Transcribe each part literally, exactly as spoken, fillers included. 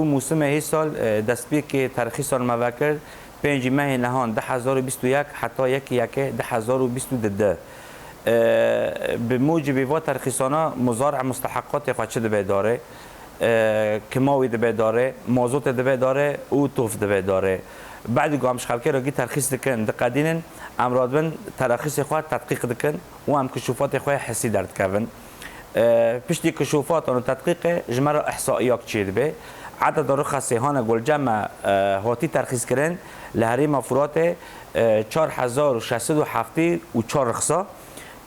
Mûsimê hîsal, e, destpêkê terxîsan me vekir, pêncî mehê nehan du hezar û bîst û yek heta yekê yekê du hezar û bîst û du. E, bi mucibî va terxîsana muzar musteheqatê xwe çi dibe darê, e, kimawî dibe darê, mazotê dibe darê û tof dibe darê. Badî ku em ji xelkê re gî terxîs dikin, diqedînin, em radibin teraxîsê xwe tedqîq dikin û em kişûfatê xwe hissî derdikevin. E, piştî kişûfatan û tedqîqê ji me re ihsaiyak çêdibe. Ededa rixasê hane gulce me, e, hatî terxîs kirin li herêma Furatê, e, çar hezar û şeş sed û heftê û çar rixsa.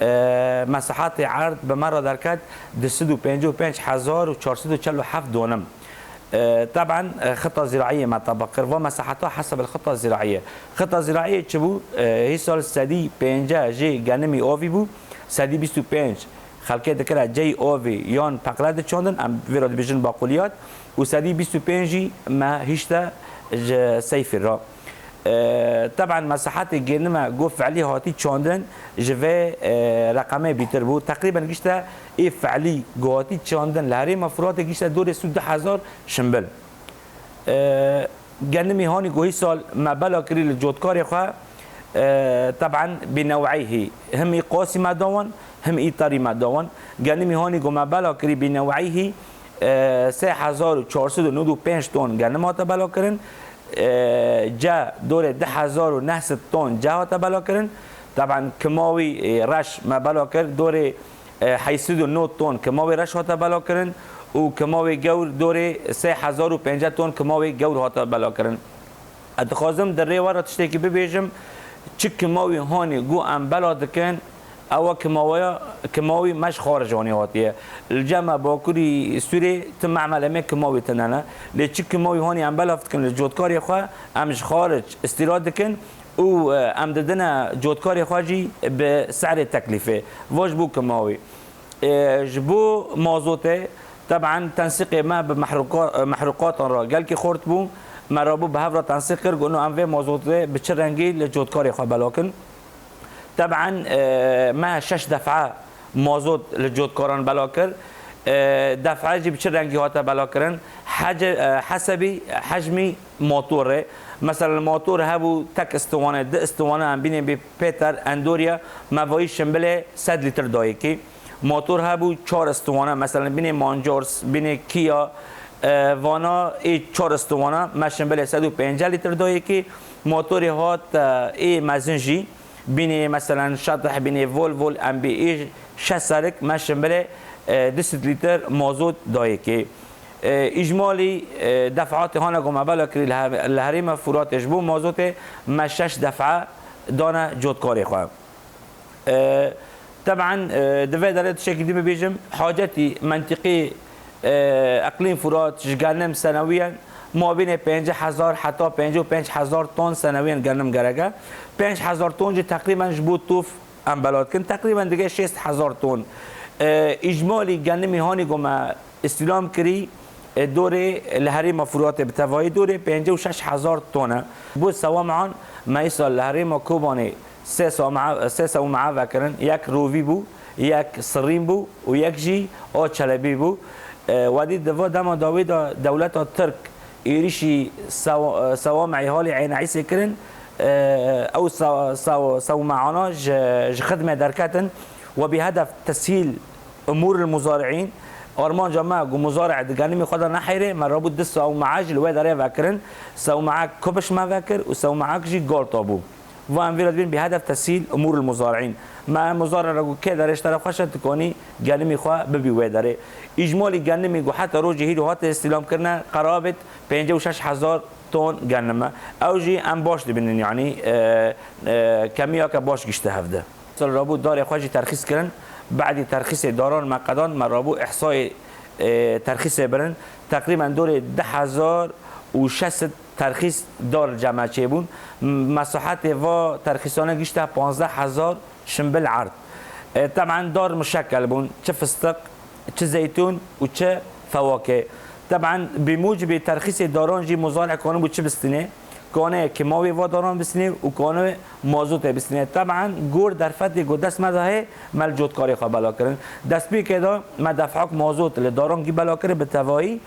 E, mesahetê erd bi me re derket du sed û pêncî û pênc hezar û çar sed û çel û heft donim. E, teben, e, xita zîraiyê me tebaq kir. Va mesaheta hesab el xita zîraiyê. Xita zîraiyê çi bû? E, hîsal sedî pêncî jê genimî avî bû. Sedî bîst û pênc xelkê dikire cey avî yan peqle diçandin. Em vê re dibêjin baquliyat. Û sedî bîst û pênc jî me hişte ji seyfî re. E, teben mesahetê gênime go fiilî hatî çandin ji vê, e, reqemê bîtir bû. Teqrîben gişte ê fiilî go hatî çandin li herêma Furatê gişte dorê sî û du hezar şimbil. E, genimî hanî go hîsal me bela kirî li cotkarê xwe, e, teben bîneweyhî him î qasî me dawan, him î terî me dawan. Genimî hanî go me bela kirî bîneweyhî, e, sê hezar û çar sed û nod û pênc ton genim hate bela kirin. E, ce dorê du hezar û neh sed ton ce hate bela kirin. Teben kima wî, e, reş me bela kir dorê, e, heyt sed û nod ton kima wî reş hate bela kirin û kima wî gewr dorê sê hezar û pêncî ton kima wî gewr hate bela kirin. Ez dixwazim di rê we re tiştekî bibêjim, çi kima wî hanî go em bela dikin, ewa kimawaya, kimawî me ji xaric hanî hatiye. Li cem me Bakurî Sûrê ti memele me kimawî tune ne. Lê çi kimawî hanî em belav dikin li cotkarê xwe, em ji xaric îstîrad dikin û, e, em didine cotkarê xwe jî bi serê teklîfê. Va ji bo kimawî. E, ji bo mazotê, teben tensîqê me bi mehruqa-, mehruqatan re gelkî xurt bû. Me rabû bi hev re tensîq kir, got, no em vê mazotê bi çi rengî li cotkarê xwe belakin. Teben, e, me şeş def'e mazot li cotkaran bela kir. E, def'e jî bi çi rengî hate bela kirin? Hece-, e, hesebî hecmî motorê. Mesela motor hebû tek istiwane, di istiwane em bînê bê Peter Endorya, me vayî şimbilê sed lîtir dayê kê. Motor hebû çar istiwane, mesela bînê Manjors, bînê Kia, e, vana ê çar istiwana, me şimbilê sed û pêncî lîtir dayê kê. Motorê hat, e, ê mezin jî, bînê, meselen, Şatih, bînê Volvo, em bê ê şeş serik, me şimbilê, e, du sed lîtir mazot dayê kê. E, îcmalî, e, def'atê hane ku me bela kirî li her-, li herêma Furatê ji bo mazotê me şeş def'e dane cotkarê xwe. E, teben, e, di vê derê tiştekî dî bibêjim, hacetî mentiqî, e, eqlîm Furat ji genim senewiyen mabînê pêncî hezar heta pêncî û pênc hezar ton senewiyen genim gerek e. Pênc hezar ton jî teqrîben ji bo tof em bela dikin. Teqrîben dige şêst hezar ton. E, îcmalî genimî hanî ku me îstîlam kirî, e, dorê li herêma Furatê bi tevayî dorê pêncî û şeş hezar ton e. Bo sewam'an me îsal li herêma Kobanê sê sewma-, sê sewma'a vekirin. Yek rovî bû, yek sirîn bû û yek jî a çelebî bû. E, wedî di va dema dawî de dewleta Tirk êrîşî sew-, sewam'ê halî Eyn Îsê kirin, e, ew se-, se-, sewma'ana ji, ji xidmê derketin we bi hedef teshîl umûr il muzari'în. Armanca me ku muzari' di genimê xwe de neheyre, me rabû du sewma'a jî li wê derê vekirin. Sewma'ek kubiş me vekir û sewma'ek jî galta bû. Va em vê re dibên bi hedef teshîl umûr il muzari'în. Me muzari' re got kê derê ji te re xweş e, tu kanî genimî xwe bibî wê derê. Îcmalî genimî ku heta rojê hîro hate îstîlam kirine, qerabet pêncî û şeş hezar ton genim e. Ew jî em baş dibînin, yanî, e, e, kemiyeke baş gişte hevde. Sal rabû darê xwe jî terxîs kirin. Badî terxîsê daran me qedan, me rabû ihsayê, e, terxîsê birin. Teqrîben dorê du hezar û şeş sed terxîs dar li cem me çêbûn. M-, mesahetê va terxîsane gişte panzdeh hezar şimbil erd. E, teben dar muşekkel bûn. Çi fistiq, çi zeytûn û çi fewakê. Teben bi mucibê terxîsê daran jî muzari' kanibû çi bistînê? Kane kimawê va daran bistînê û kane mazotê bistînê. Teben gor derfetê ku dest me de heye, me li cotkarê xwe bela kirin. Destpêkê de me def'ak mazot li daran gî bela kirin bi tevayî.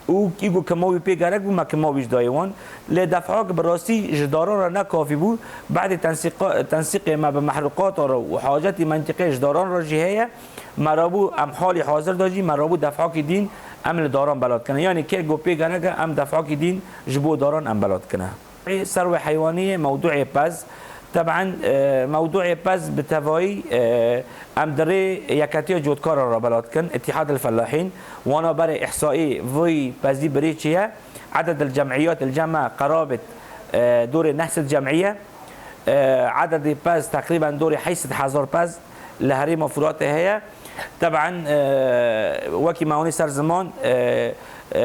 Û î ku kima wî pê gerek bû, me kima wî ji dayê wan. Lê defhak bi rastî ji daran re ne kafî bû. Badê tensîqa-, tensîqê me bi mehrûqata re û hacetî mentîqê ji daran re jî heye. Me rabû em halî hazir de jî me rabû defhakî dîn em li daran belat kine. Yanî kê ku pê gerek e, em defhakî dîn ji bo daran em belat kine. Serwê heywaniyê mewdûê pez. Teben, e, mewdûê pez bi tevayî, e, em di rê Yeketiya Cotkaran re belat kin, Îtîhad el Fellahîn, wana berê îhsaî vî pezî birê çi ye? Eded el cemiyat el cema qerabet, e, dorê neh sed cemiye. E, ededê pez teqrîben dorê heşt sed hezar pez li herêma Furatê heye. Teben, e, wekî me hûnî ser ziman, e, e,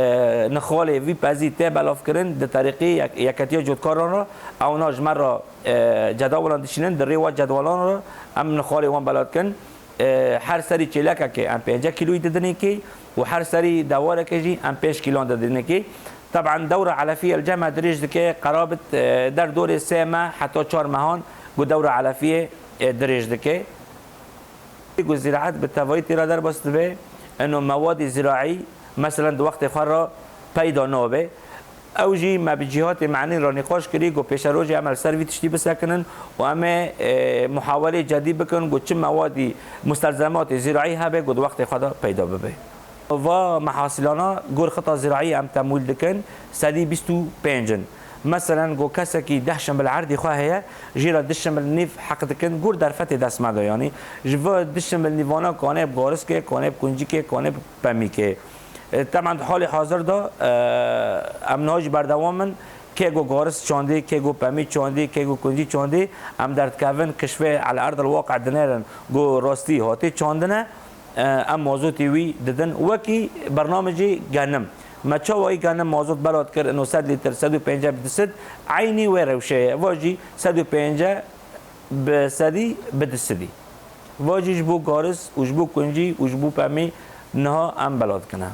nixalê vî pezî tê belavkirin di terîqî yek-, Yeketiya Cotkaran re. Ewna ji me re, e, cedawalan dişînin, di rê wa cedwalan re em nixalê wan belat kin. E, her serî çêlekekê em pênce kîloyî didinê kê û her serî dewarekê jî em pênc kîlan didinê kê. Teben dewra elefiyê li cem me dirêj dike, qerabit, e, derdorê sê meh heta çar mehan ku dewra elefiyê, e, dirêj dike. Ku ziraet bi tevayî tê re derbas dibe, eno mewadê ziraî, meselen di wextê xwe re peyda nabe. Ew jî me bi cîhatê menî re nîqaş kirî, ku pêşerojê em li ser vî tiştî bisekinin û em ê, e, muhawelê cedî bikin, ku çi mewadî mustelzematê ziraî hebe, ku di wextê xwe de peyda bibe. Va mehasîlana gor xita ziraî em temwîl dikin, sedî bîst û pênc in. Meselen, go kesekî deh şimbil erdî xwe heye, jê re du şimbil nîv heq dikin, gor derfetê dest me de, yanî ji vi du şimbil nîvana kanê bi gariskê, kanê bi kuncîkê, kanê bi pemîkê. E, temen di halê hazir de, e, em niha jî berdewam in, kê go garis çandî, kê go pemî çandî, kê go kuncî çandî, em derdikevin, kişvê el erdil waqe dinêrin, go rastî hatê çandine. E, em mazotê wî didin. Wekî bernamecê genim. Me çawayî genim mazot belat kir, ino sed lîtir, sed û pêncî bi du sed, eynî wê rewşê ye. Va jî sed û pêncî bi sedî bi du sedî. Va jî ji bo garis û ji bo kuncî û ji bo pemî niha em belat kine.